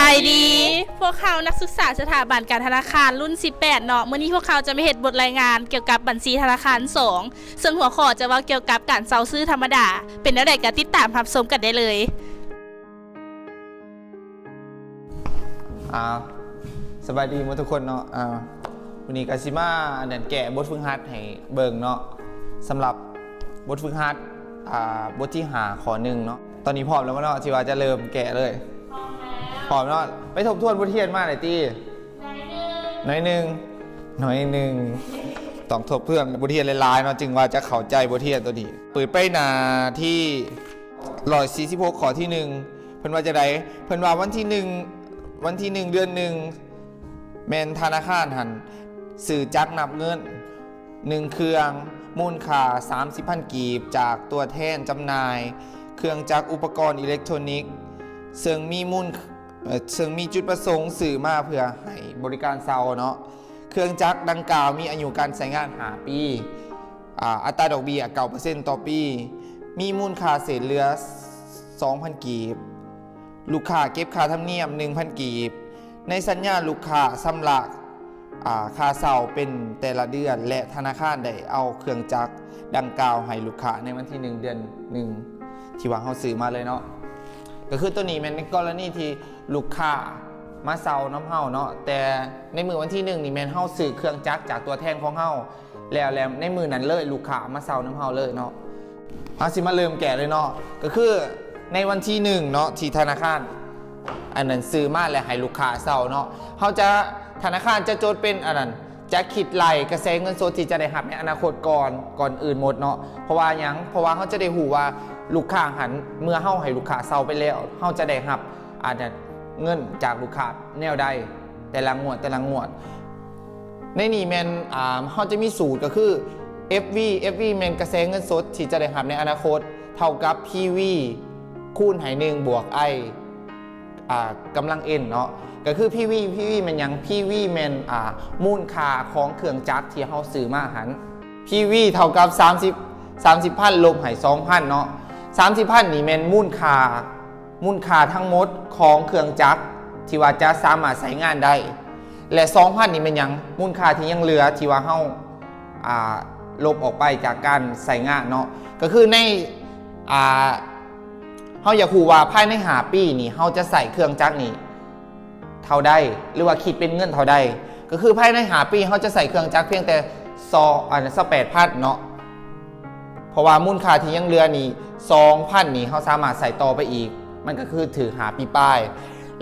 ສະບາຍດີ ພວກເຮົານັກສຶກສາສະຖາບັນການທະນາຄານລຸ້ນສິບແປດເນາະ. ມື້ນີ້ພວກເຮົາຈະມາເຮັດບົດລາຍງານກ່ຽວກັບບັນຊີທະນາຄານສອງ ເຊິ່ງຫົວຂໍ້ຈະເວົ້າກ່ຽວກັບການເຊົ່າຊື້ທຳມະດາ. ເປັນແນວໃດກໍຕິດຕາມຮັບຊົມກັນໄດ້ເລີຍ. ອ່າ ສະບາຍດີໝົດທຸກຄົນເນາະ. ອ່າ ມື້ນີ້ກໍຊິມາອັນນັ້ນ ແກ້ບົດຝຶກຫັດໃຫ້ເບິ່ງເນາະ. ສຳລັບບົດຝຶກຫັດ ອ່າ ບົດທີຫ້າ ຂໍ້ໜຶ່ງເນາະ. ຕອນນີ້ພ້ອມແລ້ວບໍ່ເນາະ ທີ່ວ່າຈະເລີ່ມແກ້ເລີຍ? ພ້ອມແລ້ວ. ພ້ອມເນາະ. ໄປທົບທວນບົດຮຽນມາແລ້ວຕິ? ໜ້ອຍໜຶ່ງ ໜ້ອຍໜຶ່ງ ໜ້ອຍໜຶ່ງ. ຕ້ອງທົບທວນບົດຮຽນຫຼາຍໆເນາະ ຈຶ່ງວ່າຈະເຂົ້າໃຈບົດຮຽນໂຕນີ້. ເປີດໄປໜ້າທີຮ້ອຍສີ່ສິບຫົກ ຂໍ້ທີໜຶ່ງ ເພິ່ນວ່າຈັ່ງໃດ? ເພິ່ນວ່າວັນທີໜຶ່ງ ວັນທີໜຶ່ງ ເດືອນໜຶ່ງ ແມ່ນທະນາຄານຫັ້ນຊື້ຈັກນັບເງິນ ໜຶ່ງເຄື່ອງ ມູນຄ່າສາມສິບພັນກີບ ຈາກຕົວແທນຈຳໜ່າຍເຄື່ອງຈັກອຸປະກອນອີເລັກໂທຣນິກ ເຊິ່ງມີມູນ ເຊິ່ງມີຈຸດປະສົງຊື້ມາເພື່ອໃຫ້ບໍລິການເຊົ່າເນາະ. ເຄື່ອງຈັກດັ່ງກ່າວມີອາຍຸການໃຊ້ງານຫ້າປີ ອາ ອັດຕາດອກເບ້ຍເກົ້າເປີເຊັນຕໍ່ປີ ມີມູນຄ່າເສດເຫຼືອສອງພັນກີບ. ລູກຄ້າເກັບຄ່າທຳນຽມໜຶ່ງພັນກີບ. ໃນສັນຍາລູກຄ້າຊຳລະ ອາ ຄ່າເຊົ່າເປັນແຕ່ລະເດືອນ ແລະ ທະນາຄານໄດ້ເອົາເຄື່ອງຈັກດັ່ງກ່າວໃຫ້ລູກຄ້າໃນວັນທີໜຶ່ງ ເດືອນໜຶ່ງ ທີ່ວ່າເຮົາຊື້ມາເລີຍເນາະ. ກໍຄືໂຕນີ້ແມ່ນໃນກໍລະນີທີ່ລູກຄ້າມາເຊົ່ານຳເຮົາເນາະ, ແຕ່ໃນມື້ວັນທີໜຶ່ງນີ້ແມ່ນເຮົາຊື້ເຄື່ອງຈັກຈາກຕົວແທນຂອງເຮົາ ແລ້ວ ແລ້ວໃນມື້ນັ້ນເລີຍ ລູກຄ້າມາເຊົ່ານຳເຮົາເລີຍເນາະ. ເຮົາຊິມາເລີ່ມແກະເລີຍເນາະ. ກໍຄືໃນວັນທີໜຶ່ງເນາະ ທີ່ທະນາຄານອັນນັ້ນຊື້ມາແລ້ວໃຫ້ລູກຄ້າເຊົ່າເນາະ, ເຮົາຈະ ທະນາຄານຈະຈົດເປັນອັນນັ້ນ ຈະຄິດໄລ່ກະແສເງິນສົດທີ່ຈະໄດ້ຮັບໃນອະນາຄົດກ່ອນ ກ່ອນອື່ນໝົດເນາະ. ເພາະວ່າຫຍັງ? ເພາະວ່າເຮົາຈະໄດ້ຮູ້ວ່າລູກຄ້າຫັ້ນ ເມື່ອເຮົາໃຫ້ລູກຄ້າເຊົ່າໄປແລ້ວ ເຮົາຈະໄດ້ຮັບອັນນັ້ນເງິນຈາກລູກຄ້າແນວໃດ ແຕ່ລະງວດ ແຕ່ລະງວດ. ໃນນີ້ແມ່ນ ອ່າ ເຮົາຈະມີສູດກໍຄື ເອັຟວີ ເອັຟວີ ແມ່ນກະແສເງິນສົດທີ່ຈະໄດ້ຮັບໃນອະນາຄົດ ເທົ່າກັບ ພີວີ ຄູນໃຫ້ໜຶ່ງບວກ ໄອ ອ່າ ກຳລັງ ເອັນ ເນາະ. ກໍຄື ພີວີ ພີວີ ແມ່ນຫຍັງ? ພີວີ ແມ່ນ ອ່າ ມູນຄ່າຂອງເຄື່ອງຈັກທີ່ເຮົາຊື້ມາຫັ້ນ. ພີວີ ເທົ່າກັບ ສາມສິບ ສາມສິບພັນ ລົບໃຫ້ ສອງພັນ ເນາະ. ສາມສິບພັນ ນີ້ແມ່ນມູນຄ່າ ມູນຄ່າທັງໝົດຂອງເຄື່ອງຈັກທີ່ວ່າຈະສາມາດໃຊ້ງານໄດ້ ແລະ ສອງພັນ ນີ້ແມ່ນຫຍັງ? ມູນຄ່າທີ່ຍັງເຫຼືອທີ່ວ່າເຮົາ ອ່າ ລົບອອກໄປຈາກການໃຊ້ງານເນາະ. ກໍຄືໃນ ອ່າ ເຮົາຢາກຮູ້ວ່າພາຍໃນຫ້າປີນີ້ ເຮົາຈະໃຊ້ເຄື່ອງຈັກນີ້ເທົ່າໃດ ຫຼືວ່າຄິດເປັນເງິນເທົ່າໃດ. ກໍຄືພາຍໃນຫ້າປີ ເຮົາຈະໃຊ້ເຄື່ອງຈັກພຽງແຕ່ ສອງ ອັນ ຊາວແປດພັນເນາະ. ເພາະວ່າມູນຄ່າທີ່ຍັງເຫຼືອນີ້ ສອງພັນ ນີ້ ເຮົາສາມາດໃຊ້ຕໍ່ໄປອີກ ມັນກໍຄືຖືກຫ້າປີປາຍ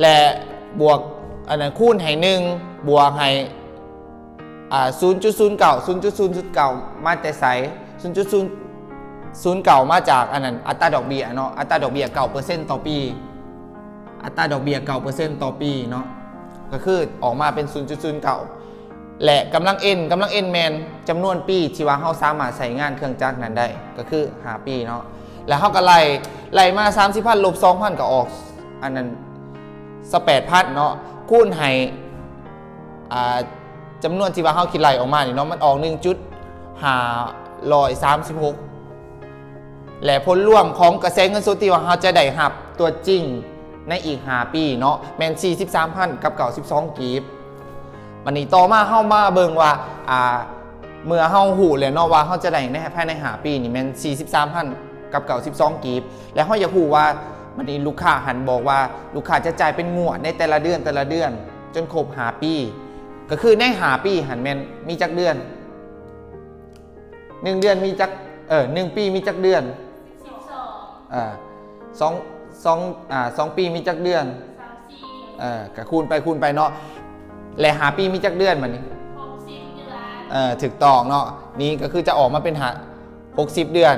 ແລະ ບວກ ອັນນັ້ນ ຄູນໃຫ້ໜຶ່ງ ບວກໃຫ້ ອ່າ ສູນຈຸດສູນເກົ້າ ສູນຈຸດສູນເກົ້າ ມາແຕ່ໃສ? ສູນຈຸດສູນເກົ້າ ມາຈາກອັນນັ້ນ ອັດຕາດອກເບ້ຍເນາະ, ອັດຕາດອກເບ້ຍ ເກົ້າເປີເຊັນຕໍ່ປີ ອັດຕາດອກເບ້ຍ ເກົ້າເປີເຊັນຕໍ່ປີເນາະ, ກໍຄືອອກມາເປັນ ສູນຈຸດສູນເກົ້າ ແລະ ກຳລັງ N ກຳລັງ N ແມ່ນຈຳນວນປີທີ່ວ່າເຮົາສາມາດໃຊ້ງານເຄື່ອງຈັກນັ້ນໄດ້ ກໍຄືຫ້າປີເນາະ. ແລ້ວເຮົາກໍໄລ່ ໄລ່ມາ ສາມສິບພັນ ລົບ ສອງພັນ ກໍອອກ ອັນນັ້ນ ຊາວແປດພັນ ເນາະ ຄູນໃຫ້ ອ່າ ຈຳນວນທີ່ວ່າເຮົາຄິດໄລ່ອອກມານີ້ເນາະ ມັນອອກ ໜຶ່ງຈຸດຫ້າຮ້ອຍສາມສິບຫົກ ແລະ ຜົນລວມຂອງກະແສເງິນສົດທີ່ວ່າເຮົາຈະໄດ້ຮັບຕົວຈິງໃນອີກຫ້າປີເນາະ ແມ່ນ ສີ່ສິບສາມພັນກັບເກົ້າສິບສອງ ກີບ. ບັດນີ້ຕໍ່ມາເຮົາມາເບິ່ງວ່າ ອ່າ ເມື່ອເຮົາຮູ້ແລ້ວເນາະວ່າເຮົາຈະໄດ້ໃນ ພາຍໃນຫ້າປີນີ້ແມ່ນ ສີ່ສິບສາມພັນກັບເກົ້າສິບສອງ ກີບ ແລ້ວເຮົາຢາກຮູ້ວ່າ ບັດນີ້ລູກຄ້າຫັ້ນບອກວ່າລູກຄ້າຈະຈ່າຍເປັນງວດໃນແຕ່ລະເດືອນ ແຕ່ລະເດືອນ ຈົນຄົບຫ້າປີ ກໍຄືໃນຫ້າປີຫັ້ນແມ່ນມີຈັກເດືອນ? ໜຶ່ງເດືອນມີຈັກ ເອີ ໜຶ່ງປີມີຈັກເດືອນ? ສິບສອງ ເອີ ສອງ ສອງ ອ່າ ສອງປີມີຈັກເດືອນ? ສາມສິບ ເອີ ກະຄູນໄປຄູນໄປເນາະ ແລະ ຫ້າປີມີຈັກເດືອນບັດນີ້? ຫົກສິບເດືອນ ເອີ ຖືກຕ້ອງເນາະ. ນີ້ກໍຄືຈະອອກມາເປັນຫ້າ ຫົກສິບເດືອນ.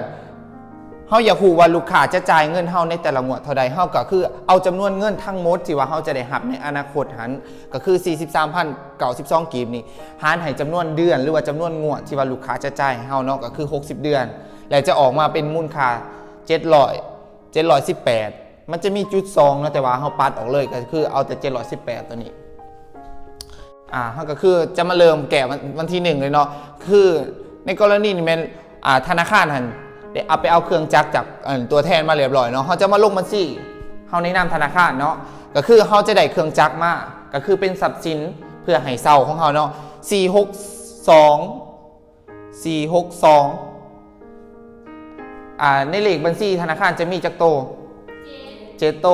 ເຮົາຢາກຮູ້ວ່າລູກຄ້າຈະຈ່າຍເງິນເຮົາໃນແຕ່ລະງວດເທົ່າໃດ ເຮົາກໍຄືເອົາຈຳນວນເງິນທັງໝົດທີ່ວ່າເຮົາຈະໄດ້ຮັບໃນອະນາຄົດຫັ້ນ ກໍຄື ສີ່ສິບສາມພັນເກົ້າສິບສອງ ກີບນີ້ ຫານໃຫ້ຈຳນວນເດືອນ ຫຼືວ່າຈຳນວນງວດທີ່ວ່າລູກຄ້າຈະຈ່າຍໃຫ້ເຮົາເນາະ ກໍຄື ຫົກສິບເດືອນ ແລະ ຈະອອກມາເປັນມູນຄ່າ ເຈັດຮ້ອຍ ເຈັດຮ້ອຍສິບແປດ ມັນຈະມີຈຸດສອງເນາະ ແຕ່ວ່າເຮົາປັດອອກເລີຍ ກໍຄືເອົາແຕ່ ເຈັດຮ້ອຍສິບແປດ ຕົວນີ້. ອ່າ ເຮົາກໍຄືຈະມາເລີ່ມແກ້ວັນ ວັນທີໜຶ່ງເລີຍເນາະ. ຄືໃນກໍລະນີນີ້ແມ່ນ ອ່າ ທະນາຄານຫັ້ນໄດ້ເອົາ ໄປເອົາເຄື່ອງຈັກຈາກ ອັນ ຕົວແທນມາຮຽບຮ້ອຍເນາະ. ເຮົາຈະມາລົງບັນຊີ ເຮົາໃນນາມທະນາຄານເນາະ. ກ ກໍຄືເຮົາຈະໄດ້ເຄື່ອງຈັກມາ ກໍຄືເປັນຊັບສິນເພື່ອໃຫ້ເຊົ່າຂອງເຮົາເນາະ ສີ່ຫົກສອງ ສີ່ຫົກສອງ ອ່າ ໃນເລກບັນຊີທະນາຄານຈະມີຈັກໂຕ? ເຈັດ ເຈັດໂຕ.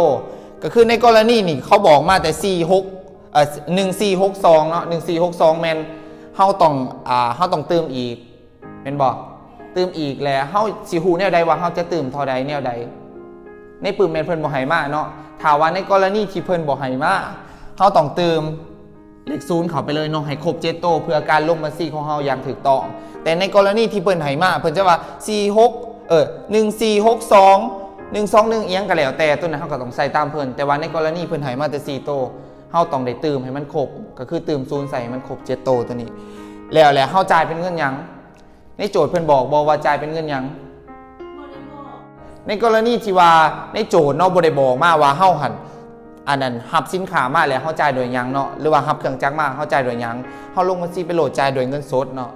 ກໍຄືໃນກໍລະນີນີ້ເຂົາບອກມາແຕ່ ສີ່ຫົກ ເອີ ໜຶ່ງສີ່ຫົກສອງເນາະ ໜຶ່ງສີ່ຫົກສອງແມ່ນເຮົາຕ້ອງ ອ່າ ເຮົາຕ້ອງຕື່ມອີກ ແມ່ນບໍ່? ຕື່ມອີກ ແລະ ເຮົາຊິຮູ້ແນວໃດວ່າເຮົາຈະຕື່ມເທົ່າໃດແນວໃດ? ໃນປຶ້ມແມ່ນເພິ່ນບໍ່ໃຫ້ມາເນາະ. ຖ້າວ່າໃນກໍລະນີທີ່ເພິ່ນບໍ່ໃຫ້ມາ ເຮົາຕ້ອງຕື່ມເລກສູນເຂົ້າໄປເລີຍເນາະ ໃຫ້ຄົບເຈັດໂຕ ເພື່ອການລົງບັນຊີຂອງເຮົາຢ່າງຖືກຕ້ອງ. ແຕ່ໃນກໍລະນີທີ່ເພິ່ນໃຫ້ມາ ເພິ່ນຈະວ່າ ສີ່ຫົກ ເອີ ໜຶ່ງສີ່ຫົກສອງ ໜຶ່ງສອງໜຶ່ງ ອີ່ຫຍັງກໍແລ້ວແຕ່ ໂຕນັ້ນເຮົາກໍຕ້ອງໃສ່ຕາມເພິ່ນ. ແຕ່ວ່າໃນກໍລະນີເພິ່ນໃຫ້ມາແຕ່ສີ່ໂຕ ເຮົາຕ້ອງໄດ້ຕື່ມໃຫ້ມັນຄົບ ກໍຄືຕື່ມສູນໃສ່ໃຫ້ມັນຄົບເຈັດໂຕໂຕນີ້ ແລ້ວ ແລ້ວເຮົາຈ່າຍເປັນເງິນຫຍັງ? ໃນໂຈດເພິ່ນບອກບໍ່ວ່າຈ່າຍເປັນເງິນຫຍັງ? ບໍ່ໄດ້ບອກ. ໃນກໍລະນີທີ່ວ່າໃນໂຈດເນາະ ບໍ່ໄດ້ບອກມາວ່າເຮົາຫັ້ນ ອັນນັ້ນ ຮັບສິນຄ້າມາແລ້ວເຮົາຈ່າຍດ້ວຍຫຍັງເນາະ ຫຼືວ່າຮັບເຄື່ອງຈັກມາເຮົາຈ່າຍດ້ວຍຫຍັງ? ເຮົາລົງບັນຊີໄປໂລດ ຈ່າຍດ້ວຍເງິນສົດເນາະ.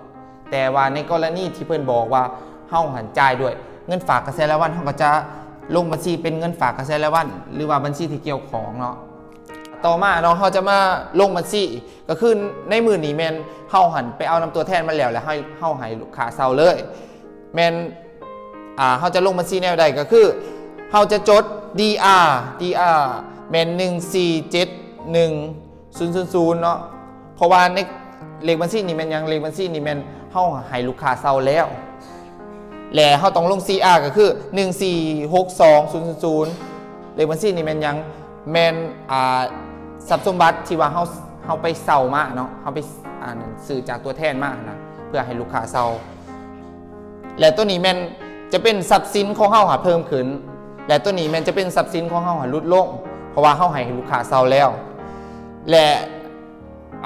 ແຕ່ວ່າໃນກໍລະນີທີ່ເພິ່ນບອກວ່າເຮົາຫັ້ນຈ່າຍດ້ວຍເງິນຝາກກະແສລາຍວັນ ເຮົາກໍຈະລົງບັນຊີເປັນເງິນຝາກກະແສລາຍວັນ ຫຼືວ່າບັນຊີທີ່ກ່ຽວຂ້ອງເນາະ. ຕໍ່ມາເນາະ ເຮົາຈະມາລົງບັນຊີ ກໍຄືໃນມື້ນີ້ແມ່ນເຮົາຫັ້ນໄປເອົານຳຕົວແທນມາແລ້ວ ແລ້ວເຮົາ ເຮົາໃຫ້ລູກຄ້າເຊົ່າເລີຍ ແມ່ນ ອ່າ ເຮົາຈະລົງບັນຊີແນວໃດ? ກໍຄືເຮົາຈະຈົດ ດີອາ ດີອາ ແມ່ນໜຶ່ງສີ່ເຈັດໜຶ່ງສູນສູນເນາະ ເພາະວ່າໃນເລກບັນຊີນີ້ແມ່ນຫຍັງ? ເລກບັນຊີນີ້ແມ່ນເຮົາໃຫ້ລູກຄ້າເຊົ່າແລ້ວ ແລະ ເຮົາຕ້ອງລົງ ຊີອາ ກໍຄືໜຶ່ງສີ່ຫົກສອງສູນສູນສູນ. ເລກບັນຊີນີ້ແມ່ນຫຍັງ? ແມ່ນ ອ່າ ຊັບສົມບັດທີ່ວ່າເຮົາ ເຮົາໄປເຊົ່າມາເນາະ ເຮົາໄປ ອັນ ຊື້ຈາກຕົວແທນມາຫັ້ນນະ ເພື່ອໃຫ້ລູກຄ້າເຊົ່າ. ແລະ ໂຕນີ້ແມ່ນຈະເປັນຊັບສິນຂອງເຮົາຫາເພີ່ມຂຶ້ນ ແລະ ໂຕນີ້ແມ່ນຈະເປັນຊັບສິນຂອງເຮົາຫາຫຼຸດລົງ ເພາະວ່າເຮົາໃຫ້ລູກຄ້າເຊົ່າແລ້ວ. ແລະ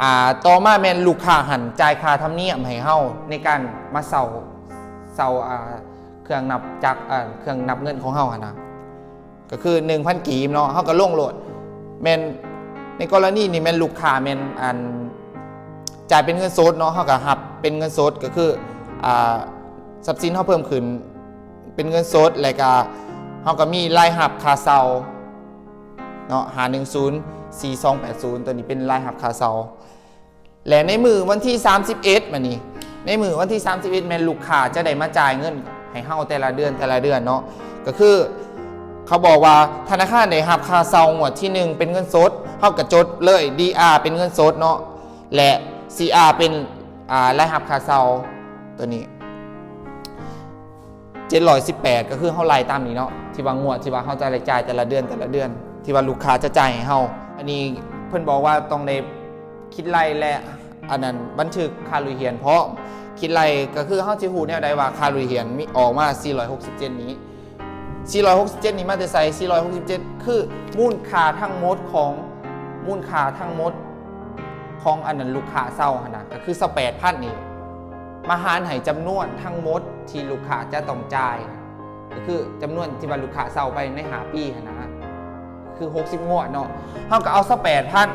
ອ່າ ຕໍ່ມາແມ່ນລູກຄ້າຫັ້ນຈ່າຍຄ່າທຳນຽມໃຫ້ເຮົາໃນການມາເຊົ່າ ເຊົ່າ ອ່າ ເຄື່ອງນັບຈັກ ເອີ ເຄື່ອງນັບເງິນຂອງເຮົາຫັ້ນນະ ກໍຄືໜຶ່ງພັນກີບເນາະ ເຮົາກໍລົງໂລດ. ແມ່ນໃນກໍລະນີນີ້ແມ່ນລູກຄ້າແມ່ນ ອັນ ຈ່າຍເປັນເງິນສົດເນາະ ເຮົາກໍຮັບເປັນເງິນສົດ ກໍຄື ອ່າ ຊັບສິນເຮົາເພີ່ມຂຶ້ນເປັນເງິນສົດ ແລ້ວກໍເຮົາກໍມີລາຍຮັບຄ່າເຊົ່າເນາະ ຫ້າໜຶ່ງສູນ ສີ່ສອງແປດສູນ ໂຕນີ້ເປັນລາຍຮັບຄ່າເຊົ່າ. ແລະ ໃນມື້ວັນທີສາມສິບເອັດ ມານີ້ ໃນມື້ວັນທີສາມສິບເອັດ ແມ່ນລູກຄ້າຈະໄດ້ມາຈ່າຍເງິນໃຫ້ເຮົາແຕ່ລະເດືອນ ແຕ່ລະເດືອນເນາະ ກໍຄືເຂົາບອກວ່າທະນາຄານໄດ້ຮັບຄ່າເຊົ່າງວດທີໜຶ່ງເປັນເງິນສົດ ເຮົາກໍຈົດເລີຍ ດີອາ ເປັນເງິນສົດເນາະ ແລະ ຊີອາ ເປັນ ອ່າ ລາຍຮັບຄ່າເຊົ່າ ໂຕນີ້ ເຈັດຮ້ອຍສິບແປດ ກໍຄືເຮົາໄລ່ຕາມນີ້ເນາະ ທີ່ວ່າງວດທີ່ວ່າເຮົາຈະໄດ້ຈ່າຍແຕ່ລະເດືອນ ແຕ່ລະເດືອນ ທີ່ວ່າລູກຄ້າຈະຈ່າຍໃຫ້ເຮົາ. ອັນນີ້ເພິ່ນບອກວ່າຕ້ອງໄດ້ຄິດໄລ່ ແລະ ອັນນັ້ນ ບັນທຶກຄ່າລຸຍຮຽນພ້ອມ. ຄິດໄລ່ກໍຄືເຮົາຊິຮູ້ແນວໃດວ່າຄ່າລຸຍຮຽນມີອອກມາສີ່ຮ້ອຍຫົກສິບເຈັດນີ້ ສີ່ຮ້ອຍຫົກສິບເຈັດນີ້ມາແຕ່ໃສ? ສີ່ຮ້ອຍຫົກສິບເຈັດ ຄືມູນຄ່າທັງໝົດຂອງ ມູນຄ່າທັງໝົດຂອງ ອັນນັ້ນ ລູກຄ້າເຊົ່າຫັ້ນນະ ກໍຄືຊາວແປດພັນນີ້ ມາຫານໃຫ້ຈຳນວນທັງໝົດທີ່ລູກຄ້າຈະຕ້ອງຈ່າຍ ກໍຄືຈຳນວນທີ່ວ່າລູກຄ້າເຊົ່າໄປໃນຫ້າປີຫັ້ນນະ ຄືຫົກສິບງວດເນາະ ເຮົາກໍເອົາຊາວແປດພັນ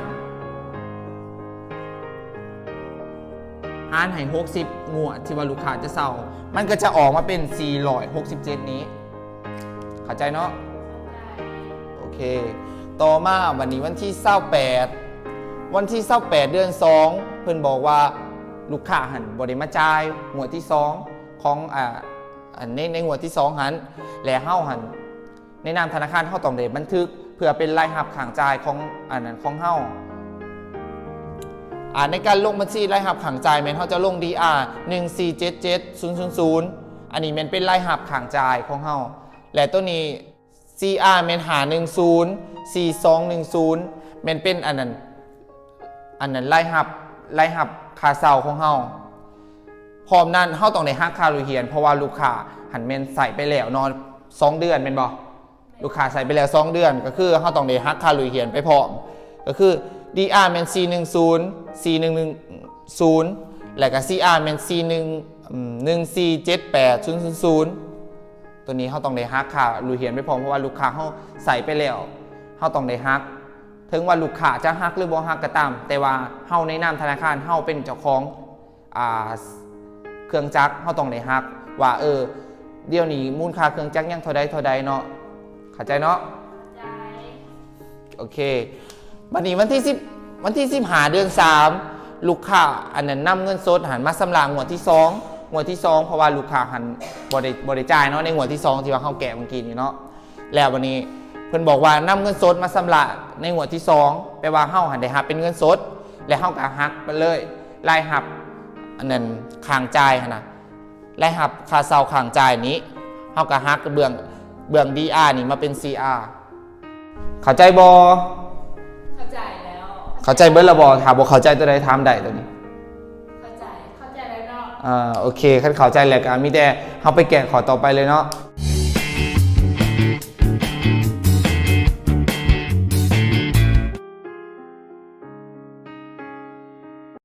ຫານໃຫ້ຫົກສິບງວດທີ່ວ່າລູກຄ້າຈະເຊົ່າ ມັນກໍຈະອອກມາເປັນສີ່ຮ້ອຍຫົກສິບເຈັດນີ້. ເຂົ້າໃຈເນາະ? ໂອເຄ ຕໍ່ມາບັດນີ້ວັນທີຊາວແປດ ວັນທີຊາວແປດ ເດືອນສອງ ເພິ່ນບອກວ່າລູກຄ້າຫັ້ນບໍ່ໄດ້ມາຈ່າຍງວດທີສອງຂອງ ອ່າ ອັນ ໃນ ໃນງວດທີສອງຫັ້ນ ແລະ ເຮົາຫັ້ນ ໃນນາມທະນາຄານເຮົາຕ້ອງໄດ້ບັນທຶກເພື່ອເປັນລາຍຮັບຂ້າງຈ່າຍຂອງ ອັນນັ້ນ ຂອງເຮົາ. ອ່າ ໃນການລົງບັນຊີລາຍຮັບຂ້າງຈ່າຍແມ່ນເຮົາຈະລົງ ດີອາ ໜຶ່ງສີ່ເຈັດເຈັດສູນສູນສູນ ອັນນີ້ແມ່ນເປັນລາຍຮັບຂ້າງຈ່າຍຂອງເຮົາ ແລະ ໂຕນີ້ ຊີອາ ແມ່ນຫ້າໜຶ່ງສູນ ສີ່ສອງໜຶ່ງສູນ ແມ່ນເປັນອັນນັ້ນ ອັນນັ້ນ ລາຍຮັບ ລາຍຮັບຄ່າເຊົ່າຂອງເຮົາ. ພ້ອມນັ້ນເຮົາຕ້ອງໄດ້ຫັກຄ່າລຸຍຮຽນ ເພາະວ່າລູກຄ້າຫັ້ນແມ່ນໃຊ້ໄປແລ້ວເນາະ ສອງເດືອນແມ່ນບໍ່? ລູກຄ້າໃຊ້ໄປແລ້ວສອງເດືອນ ກໍຄືເຮົາຕ້ອງໄດ້ຫັກຄ່າລຸຍຮຽນໄປພ້ອມ ກໍຄື ດີອາ ແມ່ນສີ່ໜຶ່ງສູນ ສີ່ໜຶ່ງໜຶ່ງສູນ ແລ້ວກໍ ຊີອາ ແມ່ນສີ່ໜຶ່ງ ອືມ ໜຶ່ງສີ່ເຈັດແປດສູນສູນສູນ ໂຕນີ້ເຮົາຕ້ອງໄດ້ຫັກຄ່າລຸຍຮຽນໄປພ້ອມ ເພາະວ່າລູກຄ້າເຮົາໃຊ້ໄປແລ້ວ ເຮົາຕ້ອງໄດ້ຫັກ ເຖິງວ່າລູກຄ້າຈະຮັກ ຫຼື ບໍ່ຮັກກໍຕາມ ແຕ່ວ່າເຮົາໃນນາມທະນາຄານ ເຮົາເປັນເຈົ້າຂອງ ອ່າ ເຄື່ອງຈັກ ເຮົາຕ້ອງໄດ້ຮັກວ່າ ເອີ ດຽວນີ້ມູນຄ່າເຄື່ອງຈັກຍັງເທົ່າໃດເທົ່າໃດເນາະ ເຂົ້າໃຈເນາະ? ເຂົ້າໃຈ. ໂອເຄ ບັດນີ້ວັນທີສິບ ວັນທີສິບຫ້າ ເດືອນສາມ ລູກຄ້າອັນນັ້ນນຳເງິນສົດຫັ້ນມາຊຳລະງວດທີສອງ ງວດທີສອງ ເພາະວ່າລູກຄ້າຫັ້ນບໍ່ໄດ້ ບໍ່ໄດ້ຈ່າຍເນາະ ໃນງວດທີສອງ ທີ່ວ່າເຮົາແກະເມື່ອກີ້ນີ້ເນາະ. ແລ້ວບັດນີ້ເພິ່ນບອກວ່ານຳເງິນສົດມາຊຳລະໃນງວດທີສອງ ແປວ່າເຮົາຫັ້ນໄດ້ຮັບເປັນເງິນສົດ ແລ້ວເຮົາກໍຫັກໄປເລີຍ ລາຍຮັບອັນນັ້ນຄ້າງຈ່າຍຫັ້ນນະ ລາຍຮັບຄ່າເຊົ່າຄ້າງຈ່າຍນີ້ ເຮົາກໍຫັກເບື້ອງ ເບື້ອງ ດີອາ ນີ້ມາເປັນ ຊີອາ ເຂົ້າໃຈບໍ່? ເຂົ້າໃຈແລ້ວ. ເຂົ້າໃຈເບິດແລ້ວບໍ່? ຖ້າບໍ່ເຂົ້າໃຈຕົວໃດຖາມໄດ້ຕົວນີ້. ເຂົ້າໃຈ ເຂົ້າໃຈແລ້ວເນາະ. ເອີ ໂອເຄ ຄັນເຂົ້າໃຈແລ້ວກໍມີແຕ່ເຮົາໄປແກ້ຂໍ້ຕໍ່ໄປເລີຍເນາະ.